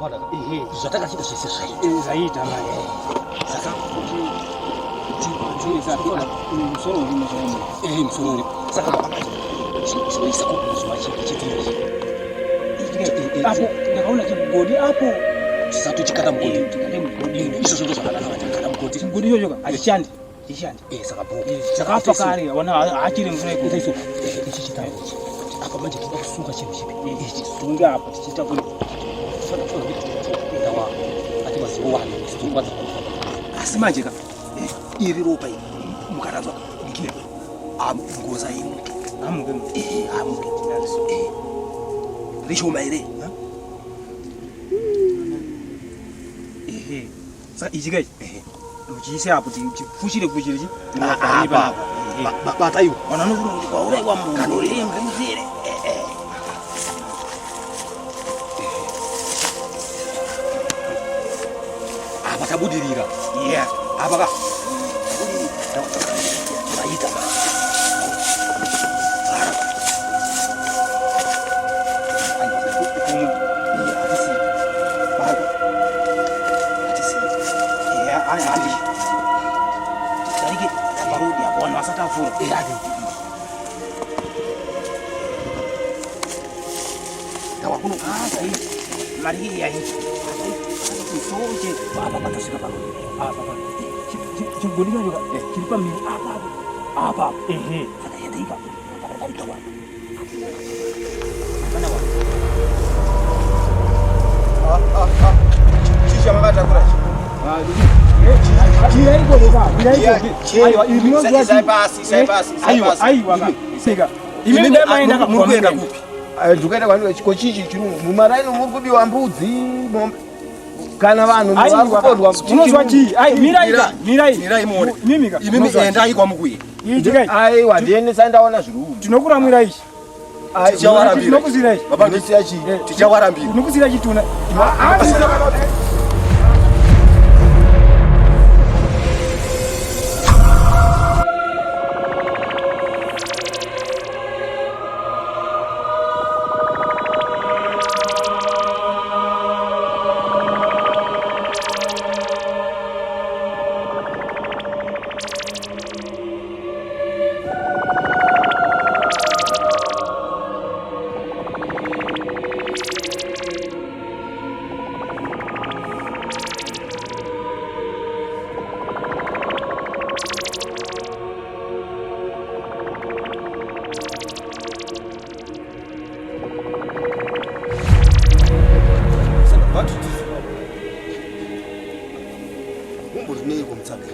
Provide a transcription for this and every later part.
Zvakwana ka. Zvatakachiita zvese zvaita. Zvaita manje. Saka musoro uri musoro. Eh, musoro uri. Saka baba chinoisa kuzuva chitiri. Apo ndakaona chigodi apo. Tisatochikata mugodi. Tikate mugodi. Izvozvo ndozvakanaka vatakata mugodi. Chigodi ichocho ka hachishandi. Chishandi. Eh, saka bo. Chakafa kare, wana haachiri mvura iko. Iso. Ichi chitambo ichi. Apa manje tinoda kusunga chinhu chipi? Ichi. Sunga apa tichiita kuti Fana fana kuita ndawa. Ati mazivo wani sizokwanza kufamba. Asi manje ka iri ropa iri mukaranzwa kubikira. Ngoza imuke. Amuke. Eh, amuke. Eh. Rishoma here? Ehe. Saka ichi kai uchiise apo tifushire fushire chi Apa. Bata iwe. Vanhu vanofunga kuti kwauraiwa munhu here mbudzi here. Apa tabudirira. Yeah. Apa ka. Taita. Chigodi chacho chiri pamhiri apa apa ehe Saka yenda ipapo. Pakadarika wani. Chii chamakatakura Isai pasi, isai pasi, isai pasi. Muri kuenda kupi? Ndikuenda kwani ko chichi chiri mumaraini muri kubiwa mbudzi mombe kana vanhu vari kupondwa Unozwa chii? Ai, mirai ka, mirai. Mirai muone. Mimi ka. Imimi endai kwamukuye. Ichi kai. Aiwa ndiendesa ndaona zviri umu. Tinokuramwira ichi. Tichawarambira. Tinokusira ichi. Baba Ndinosiya chii? Tichawarambira. Tinokusira chituna. Mumborineiko mutsaga?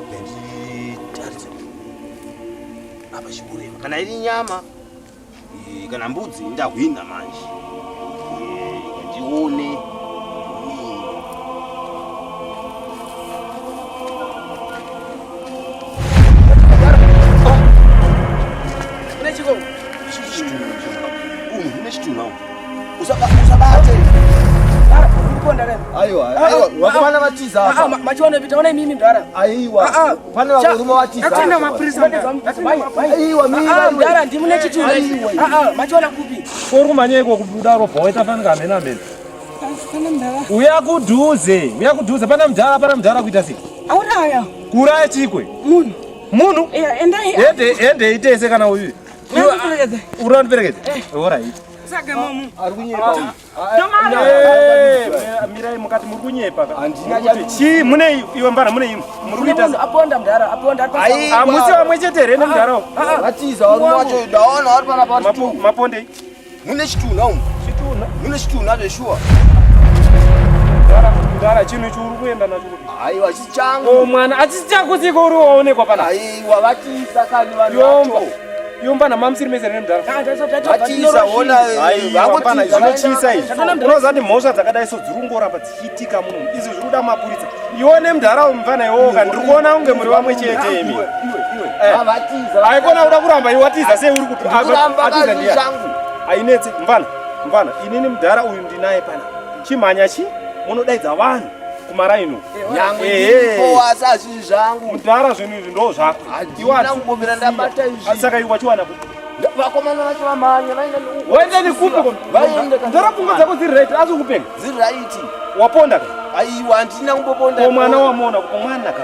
Nditaridze apa chikurema. Kana iri nyama kana mbudzi ndahwina manje. Ndione. Mune chitunha umu. Usabate. Aiwa, aiwa, vakomana vatiza apa. Machiona vitaona imimi mdara. Aiwa, pane varume vatiza. Atenda mapurisa. Aiwa, mira. Mdara ndimune chitunha. Machiona kupi? Uri kumhanya iko kubuda robva waita fanika hamene hamene. Uya kudhuze, uya kudhuze pana mudhara, pana mudhara kuita sei? Auraya. Kuuraya chikwe. Munhu. Munhu? Yeah, endai. Hende, hende itese kana uyu. Unondiperekedza. Uri undiperekedza? Alright. Saka mamu. Ari kunyepa. Mirai mukati muri kunyepa ka. Handina Chii mune iwe mbana mune imwe. Muri kuita Munhu aponda mdara, aponda ari Aiwa. Hamusi vamwe chete here nemudhara uyu? Vatiza varume vacho ndaona vari panapa vari two. Mapondei. Mune chitunha umu. Chitunha. Mune chitunha zveshuwa. Mudhara, mudhara chinhu ichi uri kuenda nacho kupi? Aiwa chisi changu. O mwana, achisi chako siko uri waonekwa pana. Aiwa vatiza kani vanhu Yomba. vacho. Yomba namamusiri mese here nemudhara? Vatiza ona Aiwa pana zvinotyisa izvi. vangotiza. Unoziva kuti mhosva dzakadai so dziri kungoramba dzichiitika muno. Izvi zviri kuda mapurisa. Iwe nemudhara uyu mufana iwowo ka ndiri kuona kunge muri vamwe chete imi. Vatiza. Aikona kuda kuramba iwe watiza sei uri kupi? Kuramba Atiza kani ndiye. changu. Ainetse mfana, mfana inini mudhara uyu ndinaye pana. Chimhanya chi munodaidza vanhu kumaraini uku. Nyangwe Ehe. ndiripo asi hazvisi zvangu. Mudhara zvinhu izvi ndo zvako. Handina kumbomira ndabata izvi. Saka iwe wachiwana kupi? Vakomana vacho vamhanya vaenda Waenda nekupi ko? Vaenda kana- Ndara pfungwa dzako dziri right asi ukupenga. Dziri right. Waponda ka? Aiwa handina kumboponda. Ko mwana wamuona ko mwana ka?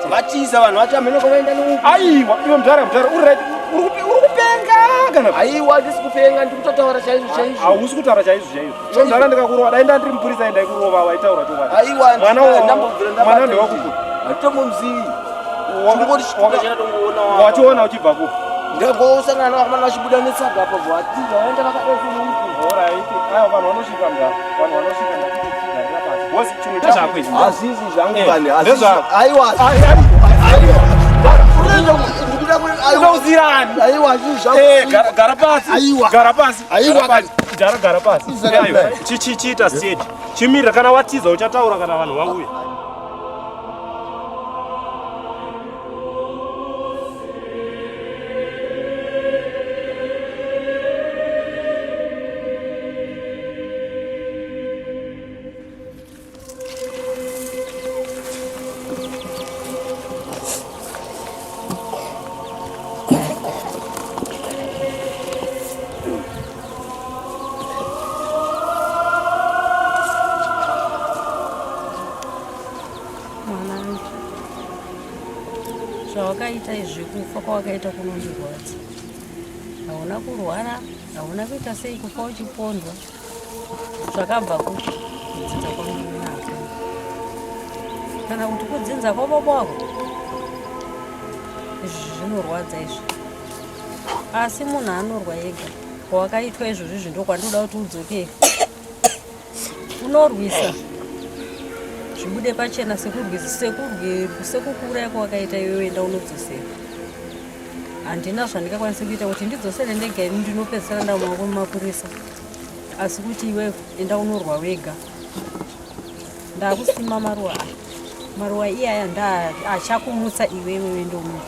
Vatiza vanhu vacho hameno kwavaenda neuku. Aiwa iwe mudhara mudhara uri right uri kupenga kana? Aiwa handisi kupenga ndiri kutotaura chaizvo chaizvo. Hausi kutaura chaizvo chaizvo. Iwe mudhara ndikakurova dai ndandiri mupurisa ndaikurova waitaura chokwadi. Aiwa Mwana ndambobvira ndabata. mwana ndewakuku. Handitomuzivi. Chingori chituka chandatongoona wa. Wachiona uchibva kupi? Ndangosangana navakomana vachibuda netsaga apo vatiza vaenda vakadai kuno. Alright. Aiwa vanhu vanosvika mudhara. Vanhu vanosvika ndakutigarira pasi. Boss chimwe chako ichi. Hazvisi zvangu Eh, kani. Hazvisi. ndezvako. Aiwa. Unouzirani? Aiwa hazvisi zvangu. Eh, gara pasi. Aiwa. Gara pasi. Aiwa. Gara pasi. Gara gara pasi. Isa Aiwa. Chi chi chiita steady. Chimira kana watiza uchataura kana vanhu vauya. Mwanangu, zvawakaita izvi kufa kwawakaita kunondirwadza. Hauna kurwara, hauna kuita sei kufa uchipondwa. Zvakabva kupi kudzinza kwamunako kana kuti kudzinza kwababa wako? Izvi zvinorwadza izvi, asi munhu anorwa ega. Kwawakaitwa izvozvi izvi ndokwandinoda kuti udzokere unorwisa zvibude pachena sekukuuraya kwawakaita iwewe. Enda unodzosera. Handina zvandingakwanisa kuita kuti ndidzosere ndega ini, ndinopedzisira ndamumaoko mumapurisa. Asi kuti iwe enda unorwa wega. Ndakusima maruva aya, maruva iyaya nda achakumutsa iwewe. Wende unorwa.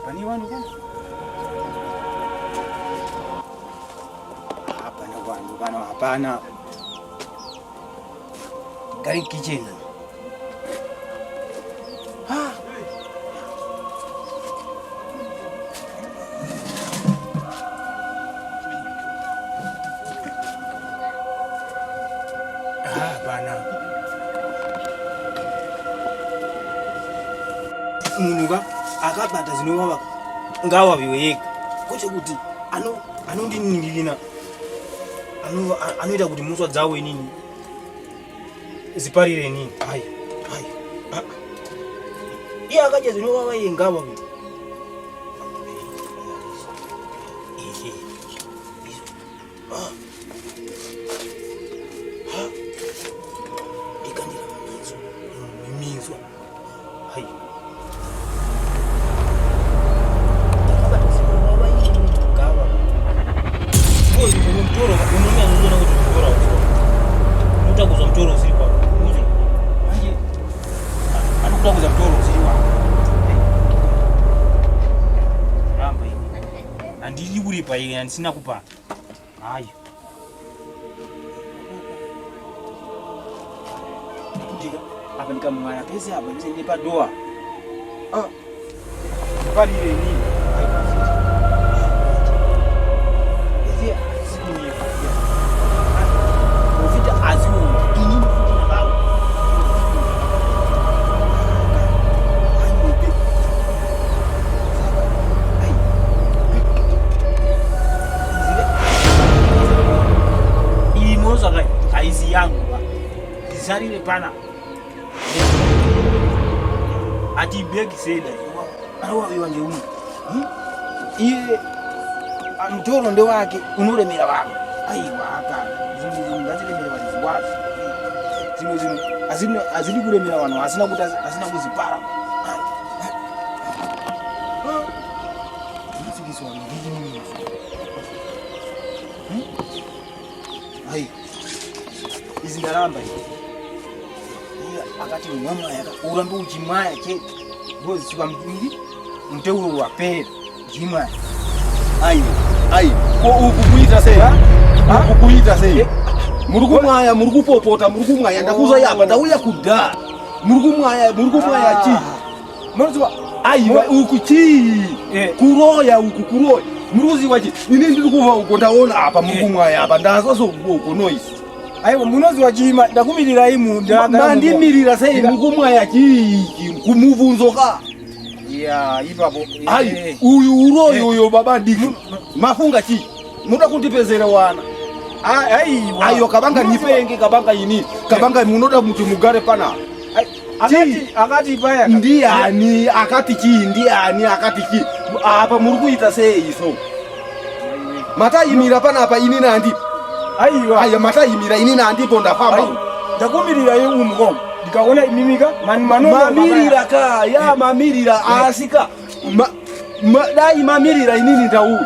Pane vanhu kana? Hapana vanhu pano, hapana. Gari kitchen. Ah. Hapana. Munhu ka akabata zinovava ngawaviwe yega, kwete kuti anondiningirina anoita kuti mhosva dzawo inini ziparire inini. Hai hai, ah. Iye akadya zinovava iye ngawaviwe. Ehe. Ah. Ah. Ndikandira minzwa minzwa. Hai, ndakabata zinovava inini gava mutoro unonyanyoona kuti mutoro hausiri, unotakuzwa mutoro usiri kwako. Uzi manje anokutakuza mutoro usiri wako. Ramba ini handidi kuripa iye handisina kupa. Hayi, ndika apa ndikamumwana pese apa pese nepadoa parire inini. Pese asikunyepa profita aziona inini futi ndakaro. Anyepe. Ai. Iyi mhosva haisi yangu ba, ndisarire pana ati bhegi seda arowaviwa ngeumwe iye. Mutoro ndewake unoremera vanhu. Aiwa aka zvimwe zvinhu ngazviremere varidzi wazvo. Zvimwe zvinhu hazvidi kuremera vanhu asina kuti asina kuzipara. Zvinotsikiswa ndini. Hai. Izi ndaramba izi. Iye akati mwamwaya urambe uchimwaya chete. Ngozisvika mupindi muteuro wapera. Jimwaya. Ai, ai, ko uku kuita sei? Uku kuita sei? Eh? Muri kumwaya, muri kupopota, muri kumwaya. Ndakuzwa apa, ndauya kudhara. Muri kumwaya, muri kumwaya ah. chii? Munozwa aiwa uku chii? Eh. Kuroya uku kuroya. Muri kuziva chii? Ini ndiri kuva uko ndaona apa muri eh. kumwaya apa ndazwa so uko noise. Aiwa munoziva chii ndakumirirai munda. Mandimirira sei muri kumwaya chii? Kumuvunzo ka. Ya ipapo. Ai eh. uyu uroyi uyo baba diki. Mafunga chii? Munoda kundipezera wana. Aiwa. Aiwa kabanga nipenge kabanga ini. Kabanga munoda kuti mugare pana. Akati akati paya. Ndiani akati chii ndiani akati chii? Apa muri kuita sei so? Mataimira panapa ini nandi. Aiwa. Aiwa mataimira ini nandipo ndafamba. Ndakumirira iye umu ndikaona imimika mamirira ka ya mamirira asi ka dai mamirira inini ndauya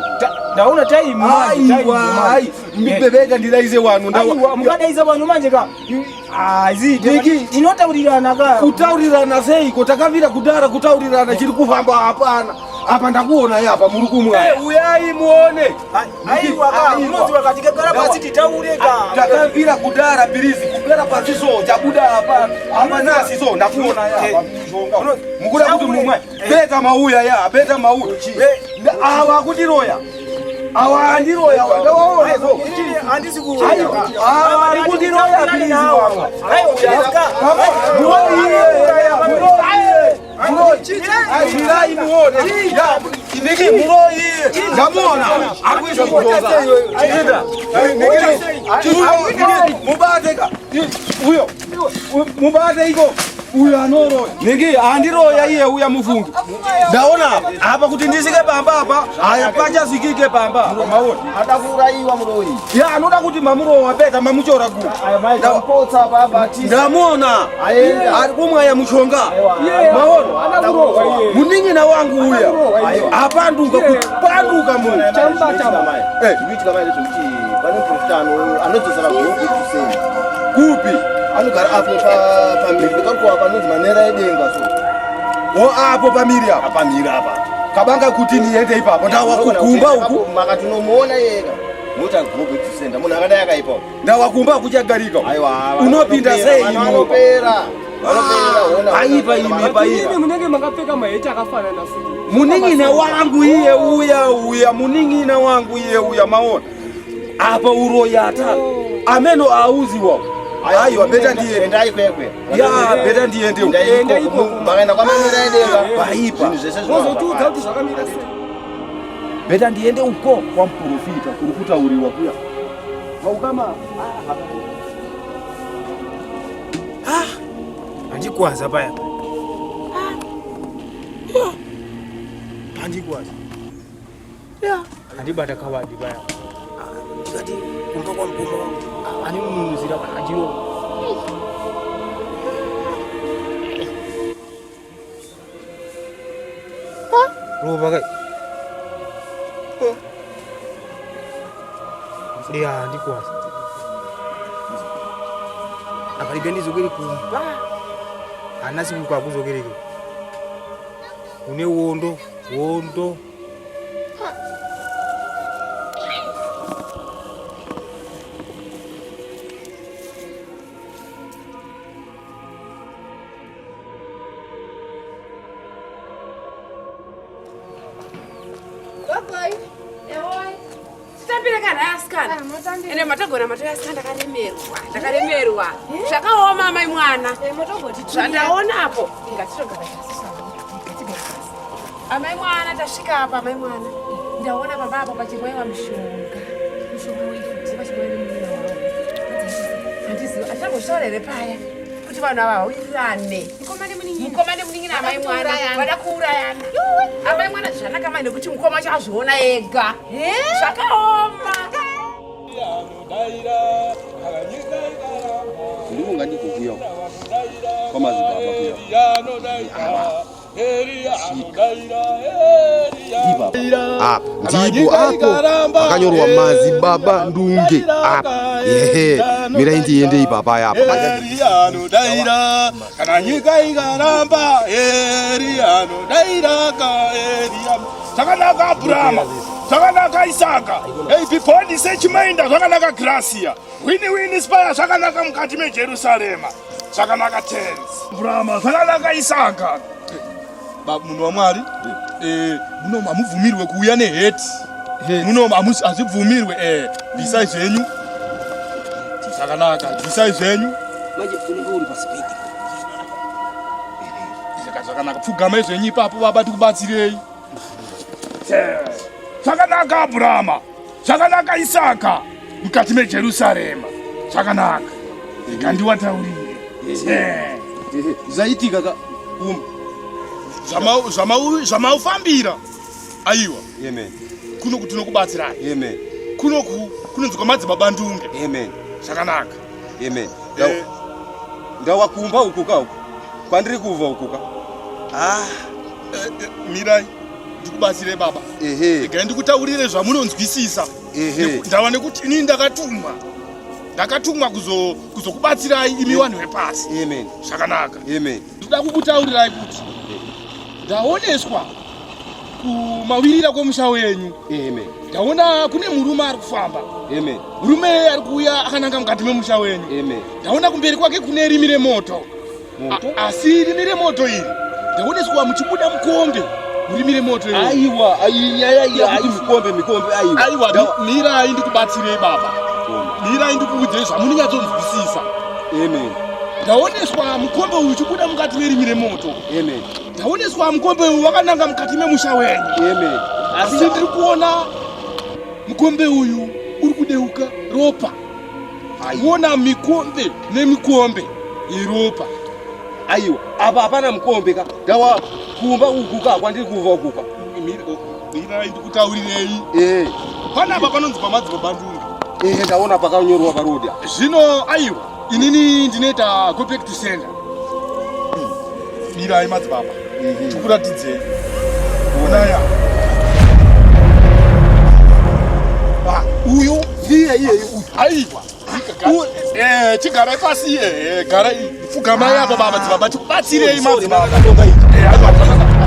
ndaona time aiwa ai bebeka ndidaize wanhu ndaiwa mukadaidza vanhu manje ka azidiki tinotaurirana ka kutaurirana seiko takavira kudara kutaurirana chiri kufamba hapana apa ndakuona apa muri kumwa uyai muone aiwa ka unoziva ka tikagara pasi titaure ka takavira kudara birizi kugara pasi so chabuda apa apa nasi so ndakuona apa mukuda kuti mumwe beta mauya ya beta mauya awa kundiroya awa andiroya ndawaona so handisi kuroya awa ari kundiroya birizi wawa Mirai muone. Niki muroi. Ndamuona. Akuisa kutoza. Enda. Niki mubate ka. Uyo. Mubate iko. Uyo anoroya. Niki andiroya iye uya mufungi. Ndaona apa kuti ndisike pamba apa. Haya pachazikike pamba. Maona. Ada kuuraiwa muroyi. Ya anoda kuti mamurowa beta mamuchora gu. Ndamuona. Ari kumwaya mushonga. Maona. Munin'ina wangu uya. Apanduka kupanduka munhu. Eh. Zvikuitika mai ndezvekuti pane muprofita anodzosera gogo kuseni. Kupi? Anogara apo pamhiri pekarukowa panonzi manera edenga so. O apo pamiri apa. Pamiri apa. Kabanga kuti niende ipapo ndawa kukumba uku. Makatinomuona yega. Mota go back to sender. Munhu akadai akaipa. Ndawa kumba kuchagarika. Aiwa. Unopinda sei Vanopera. Vanopera hona. Aipa imi paipa. Imi munenge makapfeka maheti akafanana futi. Munin'ina wangu iye uya uya munin'ina wangu iye uya maona. Apa uroyata. Ameno auziwa. Aiwa beta ndiende. Endai kwekwe. Ya beta ndiende. Endai ikoko. Makaenda kwamanera edenga. Paipa. Zvinhu zvese zvinozotiudza Mozotiudza kuti zvakamira sei. Beta ndiende uko kwamuprofita kuri kutauriwa kuya. Vaukama. Ah, andikwaza paya. Andikwaza. Yeah. Andibata kawadi paya. Ndikati kumba kwa mkoma wangu ani munuzira andiro. Rova kai. Ya andikwaza. Akalibe ndizokere kumba. Anasi kukwakuzokereke. Une wondo, wondo. Titambire kana asikana. Ende matogona matoya asikana ndakaremerwa. Ndakaremerwa. Zvakaoma amai mwana. Zvandaona apo. Ingatitogara pasi. Amai mwana tasvika apa amai mwana. Ndaona baba apo pachimwaiwa mushonga. Mushonga wei futi pachimwaiwa mushonga. Handizivi achangoshaura here paya. kuti vanhu ava vawirirane. Mukoma nemunin'ina amai mwana vada kuurayana. Amai mwana zvanaka mai nekuti mukoma wacho azviona ega. Zvakaoma. Ndikunga ndikokuya kwamadzibaba kuya. Apa ndipo apo pakanyorwa madzibaba Ndunge apa. Ehe, mirai ndiende ipapa apa. Anodaira kana nyika ikaramba, eri anodaira ka eri. Zvakanaka Abrahama, zvakanaka Isaka, before sechimainda, zvakanaka Gracia, wini wini spaya, zvakanaka mukati meJerusarema, zvakanaka tens Abrahama, zvakanaka Isaka. Munhu waMwari, muno hamubvumirwe kuuya neheti muno, hazvibvumirwe. Bvisai zvenyu, zvakanaka, bvisai zvenyu. Manje unenge uri pasipidi. Zvakanaka, pfugamai zvenyu ipapo baba, tikubatsirei. Zvakanaka Abrahama, zvakanaka Isaka, mukati meJerusarema, zvakanaka. Ikandiwataurire Zvaitika ka kumba. Zvamaufambira, aiwa. Amen. Kuno kuti tinokubatsirai. Amen. Kunoku kunonzi kwamadzibaba Ndunge. Amen. Zvakanaka. Amen. Ndawakumba uku ka, uku kwandiri kubva uku ka. Ah, mirai ndikubatsire baba. Regai ndikutaurire zvamunonzwisisa. Ndava nekuti inini ndakatumwa kuzokubatsirai imi vanhu vepasi. Amen. Zvakanaka. Amen. Ndoda kukutaurirai kuti ndaoneswa kumawirira kwemusha wenyu. Amen. Ndaona kune murume ari kufamba. Amen. Murume ari kuuya akananga mukati memusha wenyu. Amen. Ndaona kumberi kwake kune rimi remoto. Moto? Asi rimi remoto iri, ndaoneswa muchibuda mukombe murimi remoto iri. Aiwa, nyaya iyi ai mikombe mikombe, aiwa. Aiwa, mirai ndikubatsirei baba, mirai ndikuudzei zvamunonyatsonzwisisa. Amen. Ndaoneswa mukombe uyu uchibuda mukati merimi remoto. Amen. Ndaoneswa mukombe uyu wakananga mukati memusha wenyu. Amen. Asi ndiri kuona mukombe uyu uri kudeuka ropa, kuona mikombe nemikombe yeropa. Aiwa, apa hapana mukombe ka, ndawa kumba uku ka kwandiri kubva uku ka. Mirai ndikutaurirei. Panapa panonzi pamadzibaba Ndunge. Ehe, ndaona pakanyorwa parodi. Zvino aiwa, inini ndinoita go back to sender. Mirai madzibaba, tikuratidzei. Onaya. Ah, uyu ndiye iye uyu. Aiwa. Chigarai pasi, garai, pfugamai apa baba, dzibaba, tikubatsirei madzibaba.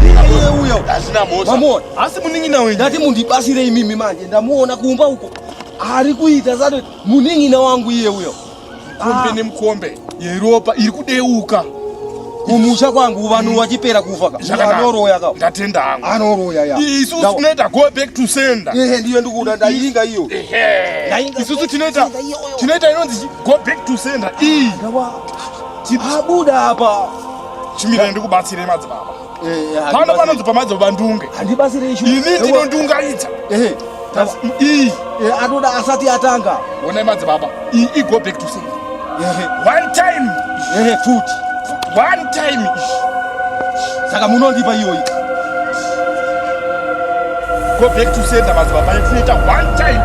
Iye uyo. Hazvina mhosva. Mamuona? Asi munin'ina wenyu. Ndati mundibatsire imimi manje, ndamuona kumba uko ari kuita sati munin'ina wangu iye uyo. Mukombe nemukombe yeropa iri kudeuka. Kumusha kwangu vanhu vachipera kufa ka. Zvakanaka. Anoroya ka. Ndatenda hangu. Anoroya ya. Isusu tinoita go back to sender. Ehe, ndiyo ndikuda, ndainga iyo. Ehe, isusu tinoita inonzi go back to sender iyi. Abuda apa. Chimirai ndikubatsire madzibaba. Pano panonzi pamadzibaba Ndunge. Handibatsire ishu. Ini ndinondungaidza. Ehe. Iyi. Anoda asati atanga. Onai madzibaba, iyi i go back to sender. Ehe. One time. Ehe, futi. One time. Saka munondipa iyoyi. Go back to sender madzibaba, tinoita one time.